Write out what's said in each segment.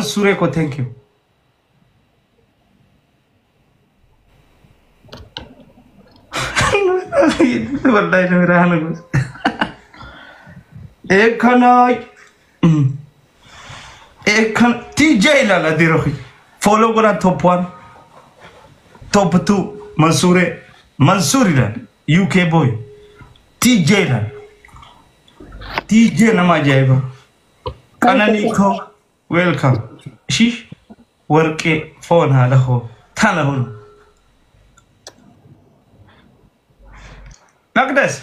Mansuuree koo, thank you. Wallahi nama raana gosa. Eekanaa. Eekan TJ ilaala diroo. Follow godhaa, top 1. Top 2 Mansuuree. Mansuur ilaala. UK boy. TJ ilaala. TJ nama ajaa'iba. Qananii koo, welcome. Ishiish warqee foon haadha koo tana hun. Maqdas.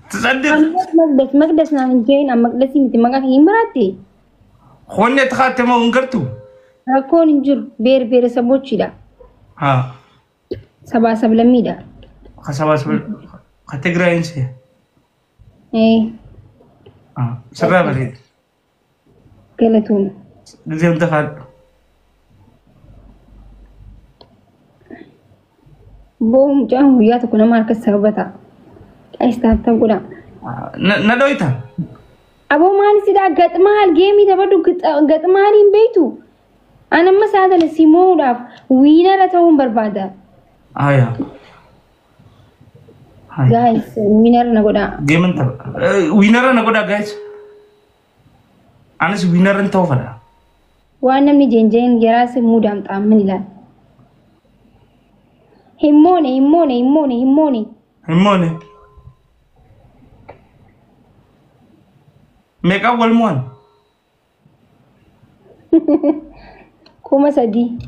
Tsaddiq. Ammas Maqdas Maqdas naan hin jeen, an Maqdasii miti, maqaa kiyya hin biraatti. Wanni ati kaatte moo hin gartuu? Rakkoon hin jiru. Beer beeresabochiidha. Haa. Sabaa sablammiidha. Ka sabaa saba ka Tigraayin si'a. Ee. Haa. Sirraa bareeda. Galatooma. Gisee hunda kaadhu. Boo, mucaan guyyaa tokko nama harka sababa ta'a. Guys, tap tap godhaa. Na dhoyta. Aboo, maal sidhaa gaxmaal game taphadhu, gaxmaal hin beektu. An amma isaa tana si moo'uudhaaf winner ta'uun barbaada. Aya. Haya. Guys, winner na godhaa. Geeman tapha. Winner na godhaa, guys. Anis winner ta'uu fedha. Waan namni jeenjeen geraas muudaan xaamman ilaala. Hin moone, hin moone, hin moone, hin moone. Hin moone. Meeqaan wal mo'an? 3000.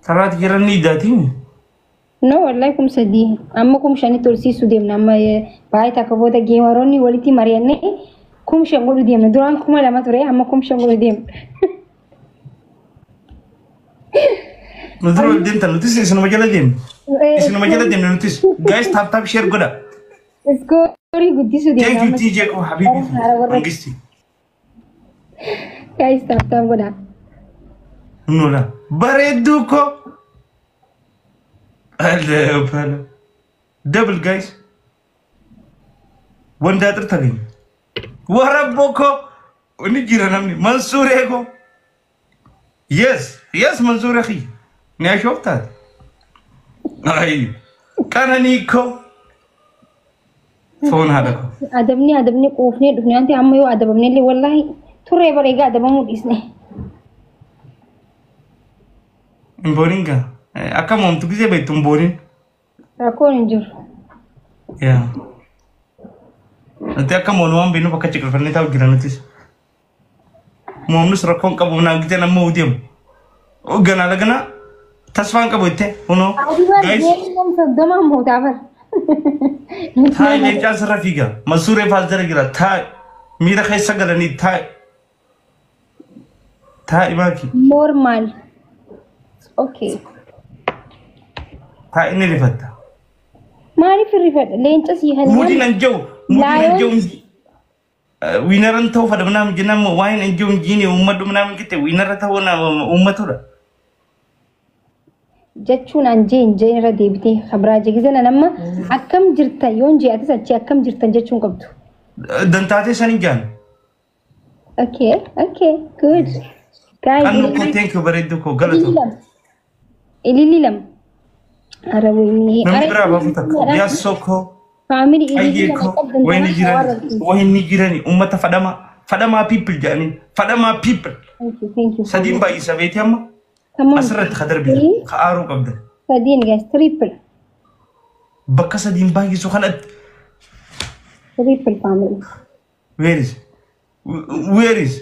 Karaati jiran ni idaatiin. No, wallahi 3000. Amma 5000tti ol siisuu deemna. Amma baay'ee takka booda gameroonni walitti mari'annee 5000 godhuu deemna. Duraan 2000 ture, amma 5000 godhuu deemna. Nu dura ol deemtan, nutis isinuma jala deemna. Isinuma jala deemna nutis. Guys, tap tap share godha. Score guddisuu deemna. Thank you TJ ko habibi. Warra Mangisti. Guys, tap tap godha. Nula. Bareedduu ko. Hello, hello. Double, guys. Wanda tagay. Warabbo ko. Ni jira namni. Mansuuree ko. Yes, Mansuuree kiyya. Ni ashooftaati. Ay. Qananii ko. Foon haadha ko. Adabni adabni quufnee dhufne, wanti amma yoo adabamne illee wallahi turee bara egaa adabamuu dhiisne. Hin boonin gaa. Akka moomtu gisee beektu hin boonin. Rakkoon hin jiru. Yaa. Nuti akka moonu waan beeknuuf akka ciqilfannee taa'u jira nutis. Moomnus rakkoon qabu naan gisee nama deemu. Ganaa laganaa tasfaan qabu itti hunoo. Adibar. Guys. Geemii nam 30 mootaa bar. Taa'i, leencaan sirra fiiga. Mansuuree faas jala jira. Taa'i. Miira keessa galanii taa'i. Taa'i maaki. Normal. Okay. Taa'i, ni rifatta. Maaliif hirrifadha? Leenca sii Mudiin halmaan. an jiru. Mudiin an Lion. jiru. Winneran ta'uu fedha ምናምን jennaan waan hin jiru hin jiine uummadhu ምናምን jette winner ta'uu uummatudha. Jechuun an jeen jeen irra deebitee kabraa jegisan amma akkam jirta yoon jee atis achi akkam jirtan jechuun qabdu. Dantaatee san hin jaan. Okay, good. Guys, Qannu koo, thank you, bareedduu koo, galatoo. Ililli lama. Ililli lama. Ara wayinii. Namni biraa baafu takka. Yaassoo koo. Family, ililli Ayyee lama koo. qabdan Wayini tanaan jirani. hawaasa. Wayini jirani. Uummata fadhamaa. Fadhamaa people jedhanii. Fadhamaa people. Thank you, thank you. Sadiin baay'isa beeti amma. Come on. Asirratti ka darbite. Ka aaruu qabdan. Sadiin, guys, triple. Bakka sadiin baay'isu kanatti. Triple, family. Where is? Where is?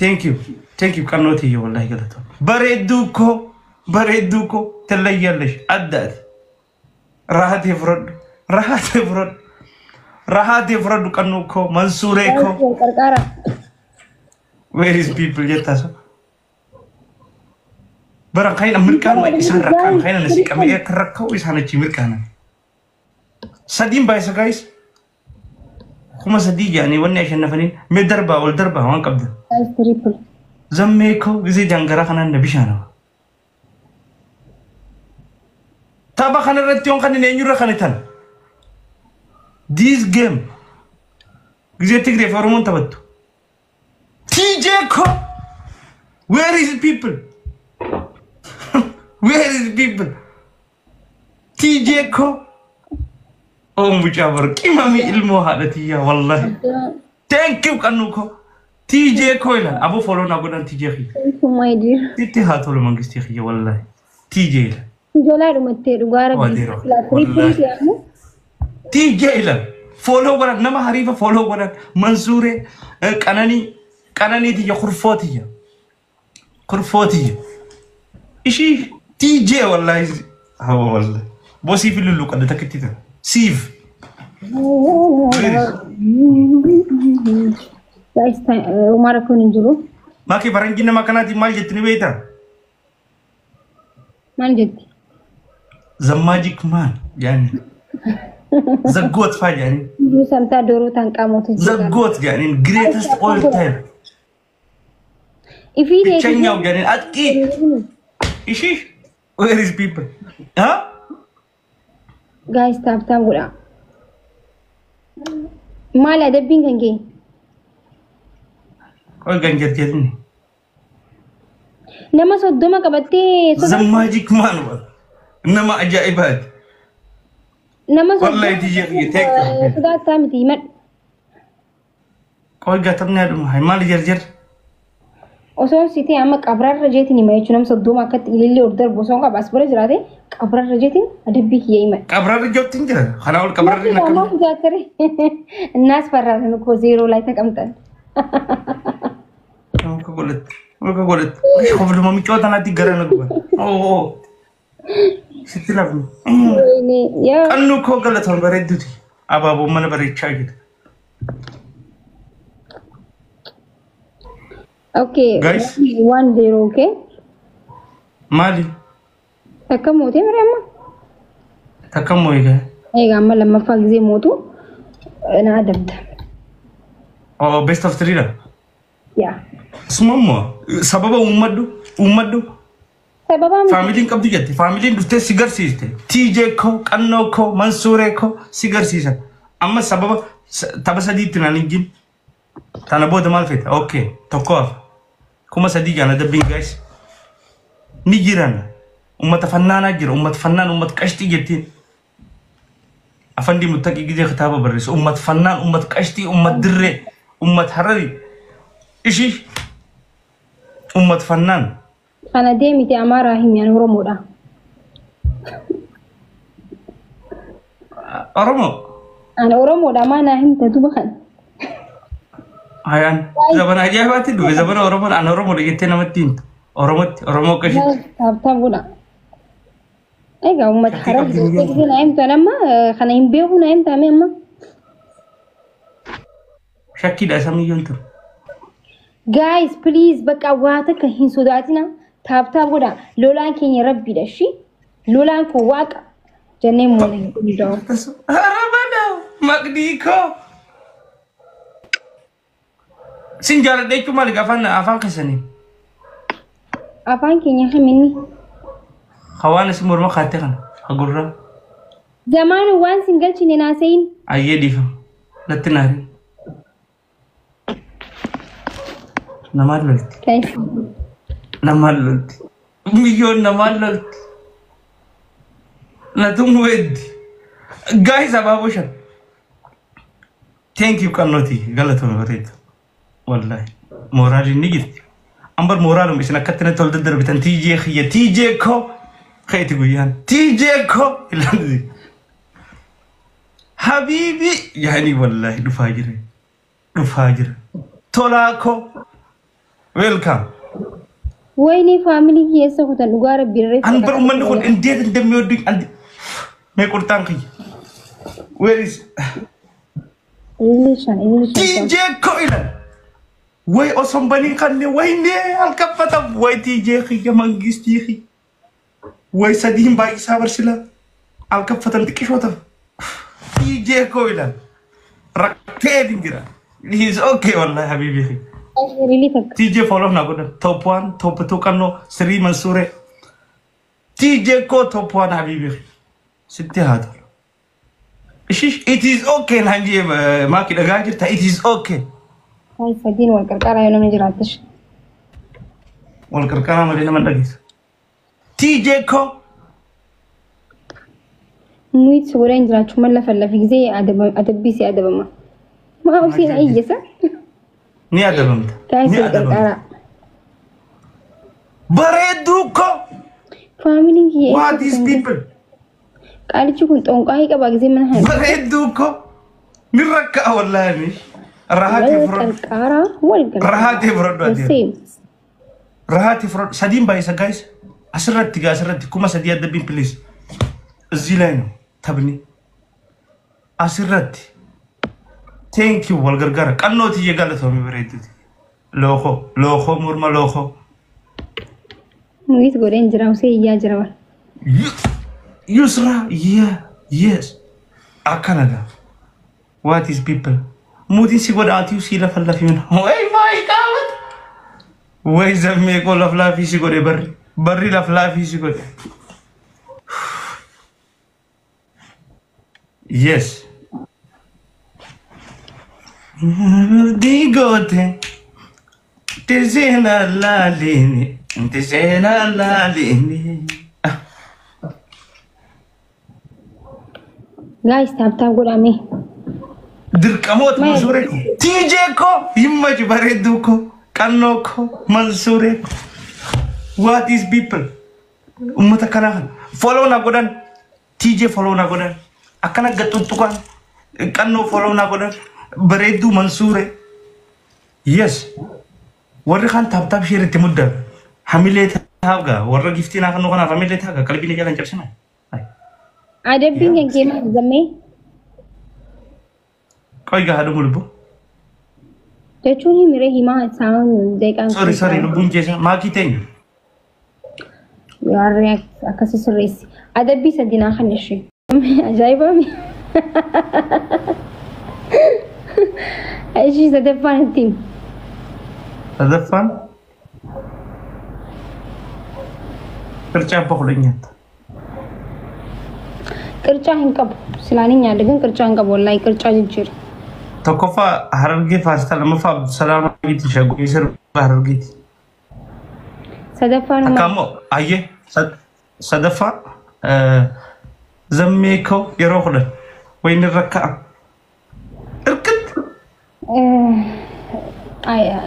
Thank you. Thank you. Qannoo tiyya, wallahi galatoo. Bareedduu koo. Bareedduu koo. Tallayyallesh. Addaati. Rahatee fudhadhu. Rahatee fudhadhu. Rahatee fudhadhu, qannoo koo. Mansuuree koo. Guys, qarqara. Where is people jettaa so. Bara kaina mirqaanuma isaan rakkaan kaina nasi qabee akka rakka'u isaan achi mirqaanan. Sadiin baay'isa, guys. 3000 jedhanii wanni ashannafaniin mee darbaa ol darbaa waan qabdan. Guys, triple. Zammee koo gisee jaangaraa kanaan na bishaanama. Tapha kanarratti yoon kan inni eenyurra kan itan. This game gisee Tigree fi Oromoon taphattu. TJ ko. Where is people? Where is people? TJ ko. Oh, mucaa bar qimami ilmoo haadha tiyyaa, wallahi. Thank you, qannu ko. TJ ko ilaal. Aboo, follow naa godhan TJ kiyya. Thank you, my dear. Sitti haa tolu, mangistii kiyya, wallahi. TJ ilaal. Jalaa dhumattee, dhugaa rabbii. Wadeero. Silaa firii ammoo. TJ ilaal. Follow godhan, nama hariifa follow godhan. Mansuuree, Qananii, Qananii tiyya, kurfoo tiyya. Kurfoo tiyya. Ishii TJ, wallahi. Hawa, wallahi. Bosii fi lulluqadha takkitti tana. Siif. Guys, Umar kun hin jiru. Maaki, faranjii nama kanaatiin maal jetti ni beektaa? Maal jetti? The magic man yaani. The goat faa jedhanii. Jiru samtaa dooroo taan qaamotu The goat jedhaniin, greatest all time. Ifii ብቸኛው jedhaniin, አጥቂ። Ishii, where is people? Huh? Guys, tap tap godha. Maali adabbiin kan kee? Qoy, ganjarjeetni. Nama 30 qabattee The magic man, nama ajaa'ibaati. Nama Wallahi tiyya kiyya, thank you. Sodaattaa miti, himadhu. Qoy, gatamni haadhuma maali jarjar? Osoon si ta'e amma qabrarra jeetiin hima jechuun, nama 30 akkatti ilillee ol darbu osoon qaba as bira jiraate, qabrarra jeetiin adabbii kiyya himadhu. Qabrarra jirti jira. Kanaa ol qabrarri Nama akkam. ጃከሬ እናስፈራለን እኮ ዜሮ ላይ ተቀምጠን። Olka godhatti. Olka godhatti. Kofluma miccoo tanaatti gara na guba. Oo. Sitti lafni. ወይኔ ያ Qannuu koo, galatoon bareedduti. Abaaboon mana bareechaa jira. Okay. Guys. 1-0, okay. Maali? Takka mootee mire amma. Takka immoo egaa. Egaa amma lammaffaa gisee mootu na adabda. Oh, best of three dha. Yaa. Suma immoo sababa uummadhu uummadhu. Sababaa miti. Faamiliin qabdu jette. Faamiliin dhuftee si garsiiste. TJ koo, Qannoo koo, Mansuuree koo si garsiisan. Amma sababa tapha sadiitti naan hin jin. Tana booda maal feeta? Okay, tokko hafa. 3000 jaana dabbiin, guys. Ni jiran. Uummata fannaanaa jira. Uummata fannaan, uummata qashxii jettiin. Afandi muttaqii gizee kitaaba barreessu. Uummata fannaan, uummata qashxii, uummata dirree, uummata hararii. Ishii uummata fannaan. Kana deemite Amaaraa himi, ani Oromoodha. Oromoo. Ani Oromoodha, maa naa himta duba kana. Ayaan zabana ajaa'ibaatti dhufe, zabana Oromoon ana Oromoodha jettee namatti himtu. Oromootti, Oromoo qashitti. Tap tap godha. Egaa uummata Shakkii harar qabdi hin jettee naa himtu, ani amma kana hin beeku, naa himta mee amma. Shakkiidha isa miyyoon ture. Guys, please, bakka waa takka hin sodaatina. Tap tap godha. Lolaan keenya rabbiidha shi. Lolaan kun waaqa. Jennee moona hin danda'u. Arabada maqdii koo. Sin jaaladha jechuun maali afaan keessanii? Afaan keenya kaminni. Hawaan isin morma kaattee kana hagurraa. Zamaanu waan sin galchine naasayin. Ayyee, dhiifama. Natti naarin. Namaan lolti. Guys. Namaan lolti. Miyyoon namaan lolti. Natuun weddi. Guys, abaaboo shan. Thank you, qannooti, galatoome bareedu. Wallahi. Mooraaliin ni jirti. Ambar mooraaluma isin akkatti natti ol daddarbitan, TJ kiyya, TJ koo keeti guyyaan TJ koo ilaalti. Habiibi yaani, wallahi dhufaa jira. Dhufaa jira. Tolaa koo. Welcome. ወይኔ family keessa kutan, dhugaa rabbi irra. An bar uummanni kun እንዴት እንደሚወዱኝ አንድ mee qurxaan kiyya. Where is Ilillee shan, ilillee shan. TJ koo ilaal. Way osoo banii kanne, waynee halkanfatam, way TJ kiyya, mangistii kiyya. Way sadiin baay'isaa barsila halkanfatan xiqqishootaaf. TJ koo ilaal. Rakkee jira. He is okay, wallahi, habibi kiyya. Ilillee takka. TJ follow na godhan. Top one, top two qannoo, three Mansuure. TJ koo, top one, habibi. Sitti haa tolu. Ishish, it is okay naan jee, maaki dhagaa jirta, it is okay. Guys, sadiin wal qarqaaraa yoo namni jiraattes. Wal qarqaaraa malee nama hin dhageessu. TJ koo. Mute godheen jiraachuu mala lafa gisee adabbii si adabama. Maa Hussein iyyisa? Ni adabamta. Guys, Ni wal adabamta. qarqaaraa. Bareedduu koo. Faamiliin kiyya What is people? Qaalichi kun xonqaayii qaba gisee mana kana. Bareedduu koo. Ni rakka'a wallaahi. Rahaatii Wal fudhadhu. qarqaaraa wal qarqaaraa. Rahaatii fudhadhu adeemu. Hussein. Rahaatii fudhadhu. Sadiin baay'isa guys. Asirratti gaa asirratti 3000 adabbiin please. እዚህ ላይ ነው taphni. Asirratti. Thank you wal gargaara. Qannootii galatoomii bareedduuti. Lookoo lookoo morma lookoo. Mute godheen jira Hussein iyyaa jira bara. Yusra, yeah, yes. Akkanadha. What is people? Mutiin si godhaatiyu si lafa lafi mina. Way maay qaamata. Way zammee koo laflaafii si godhe barri. Barri laflaafii si godhe. Yes. Digote. Tisena laalini. Tisena laalini. Guys, tap tap godhame. Dirqamoota Mansuuree koo. TJ koo himmachi bareedduu koo qannoo koo Mansuuree koo. What is people? Uummata kanaa kana. Follow na godhan. TJ follow na godhan. Akkana gaxuxuqan. Qannoo follow na godhan. Bareedduu Mansuuree. Yes. Warri kaan tap tap share itti muddan. Hamilee taagaa warra giftii naa kennuu kanaaf hamilee taagaa qalbii ni jalan cabsina. Adabbiin kan kee maal zammee? Qoy gaa haadha lubbu. Jechuun himiree himaa isaan deeqaan. Sorry, sorry, lubbuun keessa maakii teenya. Warri akkasii sirreessi. Adabbii sadinaa kan ishee. Ajaa'iba mi? Ishii sadaffaan ittiin. Sadaffaan qircaa abbaa kudhan nyaatta. Qircaa hin qabu. Silaan hin nyaadde ግን qircaa hin qabu wallaahi qircaa jijjiira. Tokkoffaa Harargee faastaa, lammaffaa Abdusalaam Abiitti shaggoo sirba Harargeeti. Sadaffaan Takka immoo ayyee sadaffaa zammee koo yeroo 10 wayini rakka'a. Irkitti.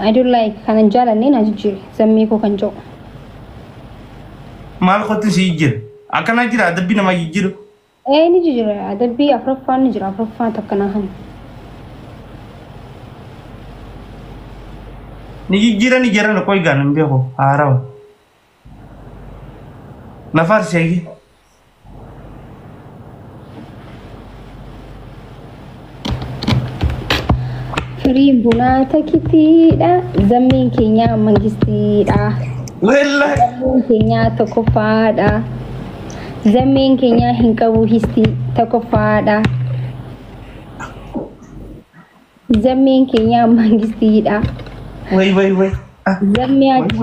I don't like kanan jaalanne na jijjiire zammee koo kan jedhu. Maal kottu si jijjiira? Akkanaa jira adabbii namaa jijjiiru. Ee, ni jijjiira. Adabbii afuraffaan ni jira, afuraffaan takka naa hani. Ni jijjiira ni jira qoy gaan hin beeku haarawa. Nafaarsi eegi. Firiin bunaa takitiidha. Zammeen keenya mangistiidha. Wallahi. Zammeen keenya tokkoffaadha. Zammeen keenya hin qabu histii tokkoffaadha. Zammeen keenya mangistiidha. Way way way. Zammee achi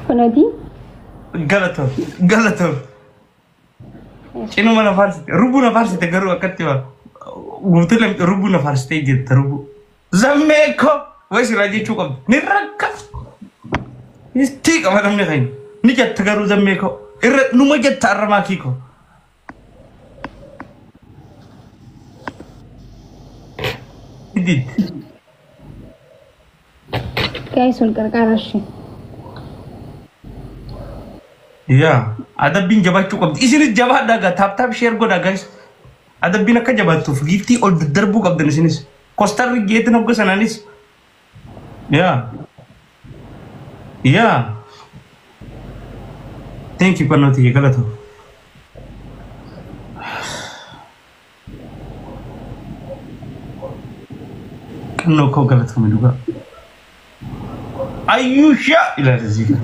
kunooti. Galatoom galatoom. Cinuma na faarsite rubbuu na faarsite garuu akkatti waa. Guutuu lamti rubbuu na faarsitee jirta rubbuu. Zammee koo way silaa jechuu qabdu ni rakka. Histii qaba namni keenya. Ni jetta garuu zammee koo irra numa jetta arramaa kii koo. Did. Guys, wal qarqaara ishee. Yaa adabbiin jabaachuu qabdi. Isinis jabaadhaa gaa tap tap share godhaa guys. Adabbiin akka jabaattuuf giiftii ol daddarbuu qabdan isinis. Kostarri geetin hogga sanaanis. Yaa. Yaa. Thank you qannootii galatoo. Qannoo koo galatoomi dhugaa. Ayyuushaa ilaali zii.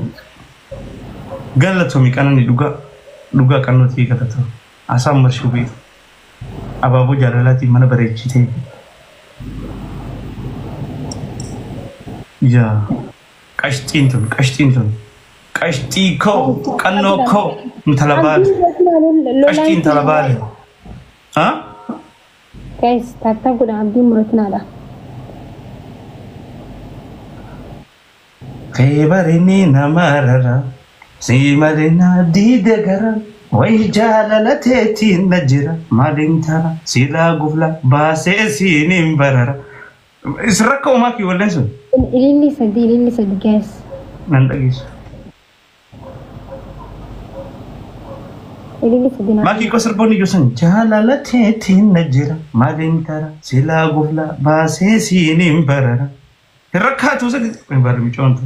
Galatoomi qanani dhugaa. Dhugaa qannootii galatoomi. Asaan marshuu beeku. Abaaboo jaalalaatiin mana bareechitee. Yaa qashxiin tun qashxiin tun qashxii koo qannoo koo intala baale qashxii intala baale. Ha? Guys, tap tap godha abdiin muratinaadha. Qeebarinni nama rara. Si malee diide gara. Wayi jaalala teetiin na jira. Maaliin tara silaa gufla baasee siin hin barara. Isin rakkoo maakii walleen sun? Ililli sadii, ililli sadii, guys. Nan dhageessu. Ililli sadii naa. Maakii koo sirboonni iyyuu sun jaalala teetiin na jira. Maaliin tara silaa gufla baasee siin hin barara. Hin rakkaatu sadi. Hin barri micoontu.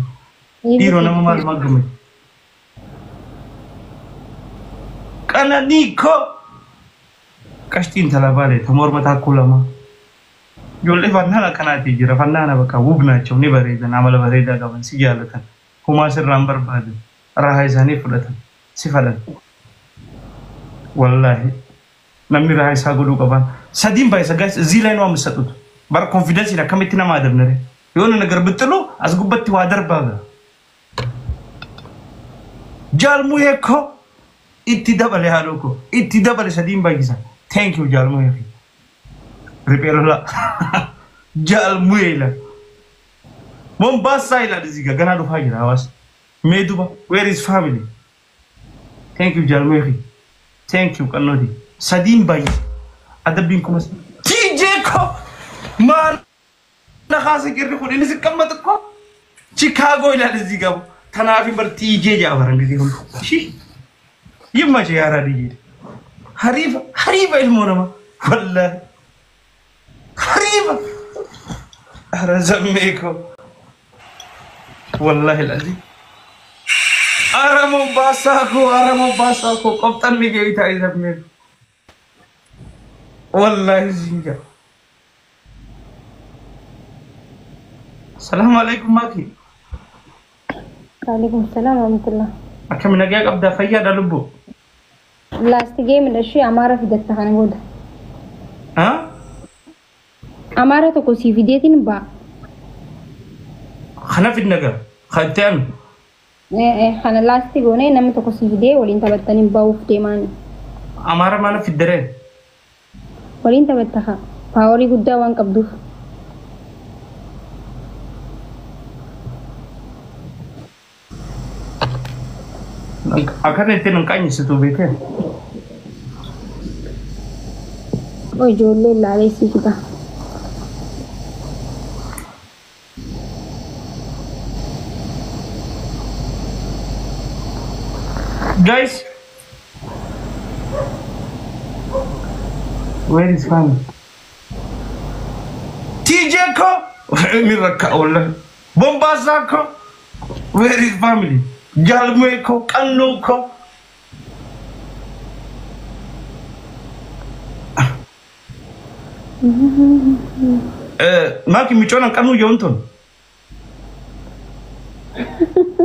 Dhiiroo nama maal maal gammadu. Qananii koo qashtiin intala baale ta morma taakkuu lama. Ijoollee fannaan akkanaatii jira. Fannaana bakka wub naachoo ni bareedan, amala bareedaa qaban, si jaalatan. Humaa sirraan barbaadan. Rahaa isaanii fudhatan. Si fadhan. Wallaahi namni rahaa isaa godhuu qaban. Sadiin baay'isa guys, እዚህ ላይ ነው የምትሰጡት. Bara confidence akkamitti nama adabnare. የሆነ ነገር ብጥሉ as gubbatti waa darbaa gara. Jaalmuhee koo itti dabale, haadhoo koo itti dabale, sadiin baay'isa. Thank you, jaalmuhee fi. Riphee lolaa. Jaalmuhee ilaal. Mombaasaa ilaal, እዚህ ጋር ገና dhufaa jira hawaasa. Mee duba, where is family? Thank you, jaalmuhee fi. Thank you, qannooti. Sadiin baay'isa. Adabbiin kumas. TJ koo maal na kaasa jirri kun inni siqqammatu ko Chicago ilaal እዚህ ጋር tanaaf bar TJ jaabaran ጊዜ ሁሉ እሺ ይመችህ ያራድዬ ሀሪፈ ሀሪፈ ilmoo nama wallahi ሀሪፈ ኧረ ዘሜ እኮ wallahi العظيم ኧረ ሞምባሳ እኮ ኧረ ሞምባሳ እኮ ቆፍጠን ጌታ ዘሜ wallahi ዚንጃ ሰላም አለይኩም ማኪ። Waalaikum salaam warahmatullah. Akkami, nagaa qabdaa, fayyaadha lubbuu? Last game dha ishee Amaara fidatta kana booda. Ah? Amaara tokko sii fideetiin ba'a. Kana fidna gaa kan itti aanu. Kana last goonee namni tokko sii fidee waliin taphattanii ba'uuf deemaan. Amaara maala fiddaree? Waliin taphatta haa. Power guddaa waan qabduuf. Akkana ittiin hin qaanyessitu beekee. Ijoollee ilaalee sii fida. Guys, where is family? TJ ko ni rakka wallahi. Bombasa ko, where is family? Jalmee ko, Qannoo ko. Maaki micoon qannuu jedhuun tun.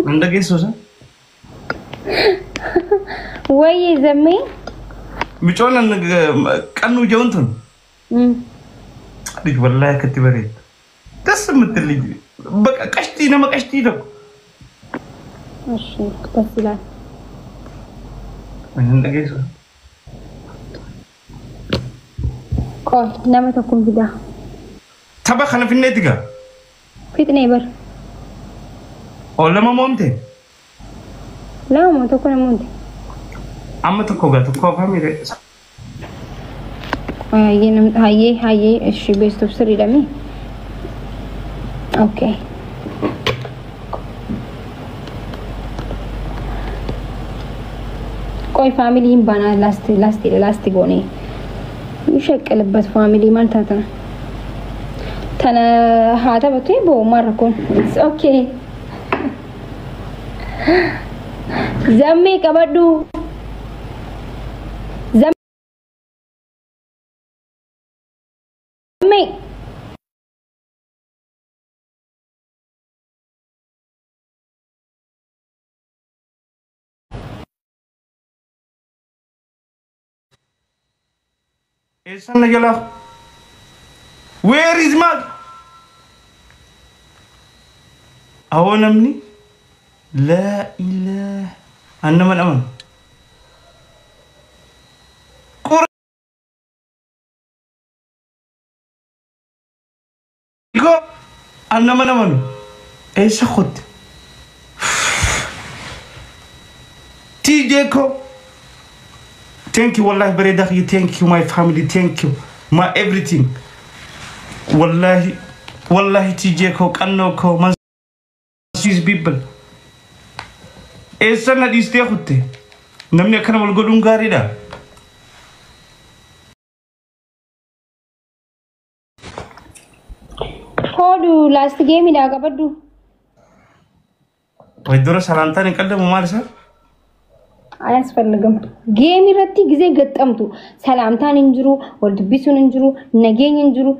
Nan dhageessuu isa? Wayyi zammee. Micoon qannuu jedhuun tun. ልጅ ወላሂ akkatti bareeddu. ደስ የምትል ልጅ በቃ ቀሽቲ nama ቀሽቲ tokko. እሺ ደስ ይላል። Nan dhageessu. Qoy, nama tokkoon fidaa. Tapha kana finneeti gaa. Fixnee bar. Oo, lama moomte. Lama moo tokko namoonni. Amma tokko gaa, tokko afaan miidhe. Hayyee hayyee hayyee, እሺ best of three dha mi? Okay. ቆይ family hin baanaa last last last goone. ይሸቅልበት family maal taatan? Tana haa taphatu boo, maal rakkoon? It's okay. Zammee qabadhu. Zammee. Eessan na jalaa? Where is Mark? Awoo namni laa ilaaha an nama amanu. Qurikoo an nama amanu. Eessa kotte? TJ ko thank you, wallahi bareedaa kiyya, thank you my family, thank you my everything. Wallahi wallahi TJ ko, qannoo ko, Mansuus people, eessa na dhiistee kutte? Namni akkana wal godhuun gaariidha. Koodhu last game dha qabadhu. Way dura salaamtaan hin qaldamu, maal isaa? አያስፈልግም። Game irratti ጊዜ ገጠምቱ ሰላምታን hin jiru, wal dubbisuun hin jiru, nageenyi hin jiru.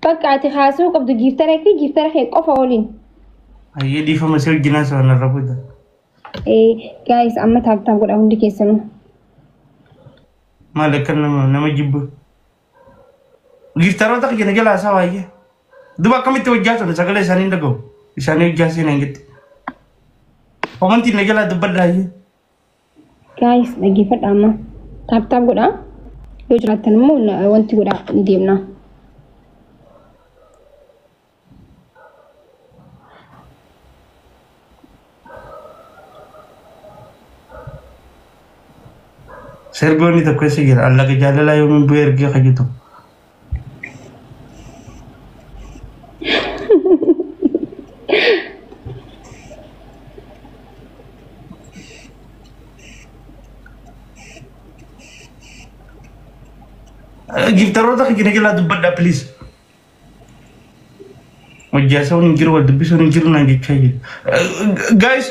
Bakka ati haasa'uu qabdu giiftara fi giiftara kee qofa waliin. Ayyee, dhiifama, si wajjinaa sabana irra buuta. Guys, amma tap tap godha hundi keessanuu. Maal akka nama jibbu. Giiftaroota kiyya jala haasaa baay'ee. Duba akkamitti hojjaa turan, sagalee isaanii hin dhaga'u. Isaanii hojjaa seenan jetti. Komantiin na jalaa dubbadhaa ayyee. Guys, dhaggeeffadha, amma tap tap godha. Yoo jiraattan immoo wanti godha ni deemna. Sirboonni tokko eessa jira? Allaqa jaalalaa yoomiin bu'ee ergee kan jettu. Giftaroota kiyya jalaa dubbadhaa, please. Hojjaasawwan hin jiru, wal dubbisuun hin jiru naan jechaa jiru. Guys,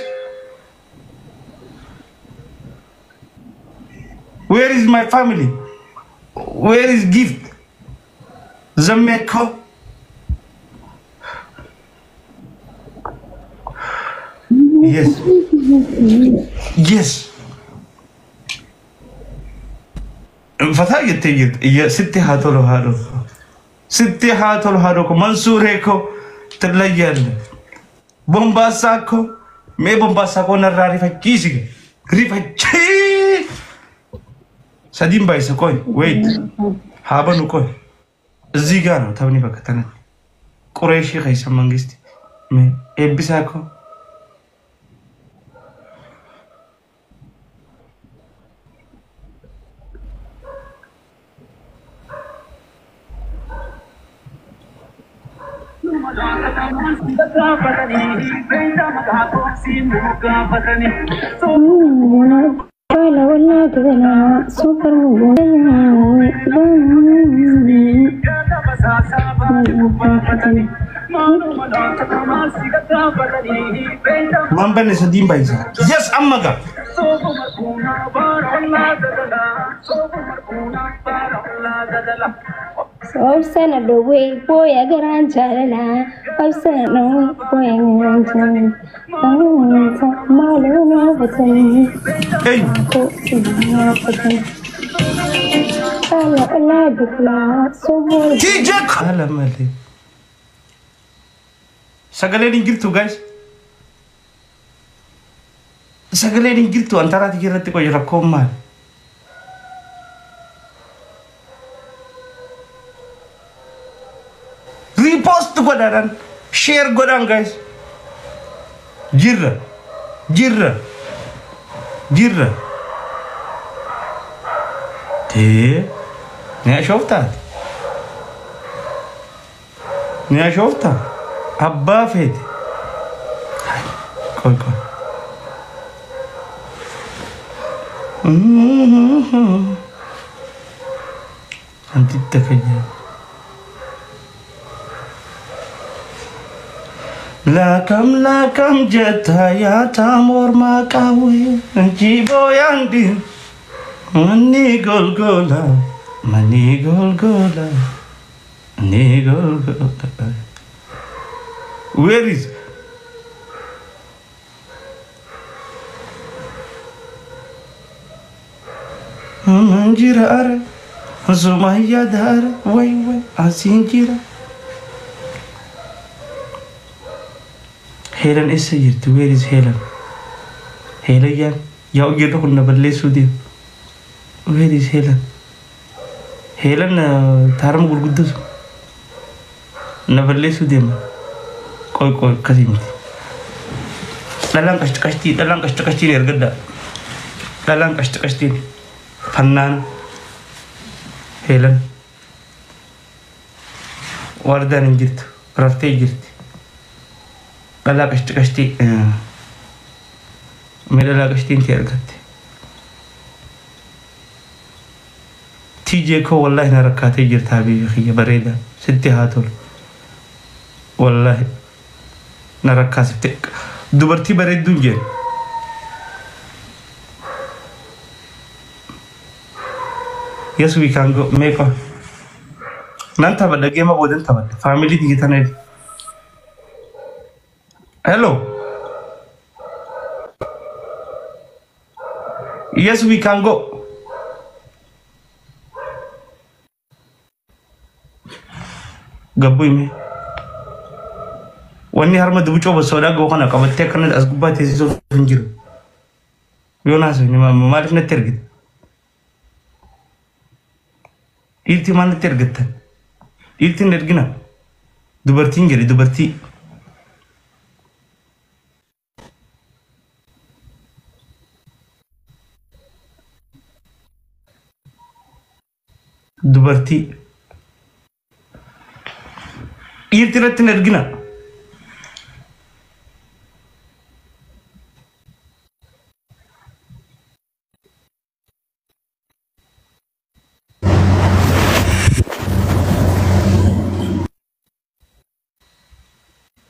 where is my family? Where is gift? Zameko. Yes. Yes. Fataa jettee jirti. Sitti haa tolu haadho. Sitti haa tolu haadho ko, Mansuuree ko ትለያለህ። Bombaasaa ko, mee bombaasaa koo narraa rifachiisi. Rifachii. Sadiin baay'isa, qoy, wait, haa banu, qoy. እዚህ ጋር ነው taphni, bakka tanatti. Qureeshii keessa mangisti. Mee eebbisaa koo. Wala wala super. Waan banne, sadiin baay'isa. Yes, amma gaa. Obsana dhowwee booya garaan jaalalaa. Obsana dhowwee booya garaan jaalalaa. Maaloo naafatanii. Hey. Wala wala biqilaa soboo. TJ haala malee. Sagaleen hin jirtu, guys. Sagaleen hin jirtu, antaraati irratti qoy, rakkoon maali? Repost godhaan, share godhaan, guys. Jirra. Jirra. Jirra. Tee. Ni ashooftaati. Ni ashooftaa. Abbaa feete. Qoy qoy. Antitta kajaa. Laakam laakam jetta yaataa mormaa qawwee jiboo yaandi manni golgola, manni golgola, manni golgola. Where is Manjira are Zumayya dare, way way asiin jira. Heelan eessa jirti? Where is Heelan? Heelayyaan yaa hojjetu kun na balleessuu deemu. Where is Heelan? Heelan taarama gurguddatu na balleessuu deema. Qoy qoy, akkasii miti. Dhalaan qashti qashtii, dhalaan qashti qashtiin ergaddaa. Dhalaan qashti qashtiin fannaan heelan wardaan hin jirtu, raftee jirti. Dhalaa qashti qashtii, mee dhalaa qashtiin tee argatte. TJ koo, wallaahi na rakkaatee jirta. Habiibi kiyya bareeda, sitti haa tolu. Wallaahi na rakkaasifte, dubartii bareedduun jeen. Yes, we can go. Meeqa nan taphadha? Geema boodan taphadha. Faamilii tiyya tana. Hello. Yes, we can go. Gabbu hime. Wanni harma dubucoo bosoodhaa ga'u kana qabattee akkana as gubbaa teessisuuf hin jiru. Yoo naasofne maaliif natti ergite? Dhiirtii maal natti ergattan? Dhiirtiin ergina. Dubartiin jedhe, dubartii. Dubartii. Dhiirti irratti hin ergina.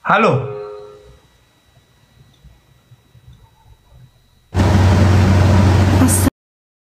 Halo.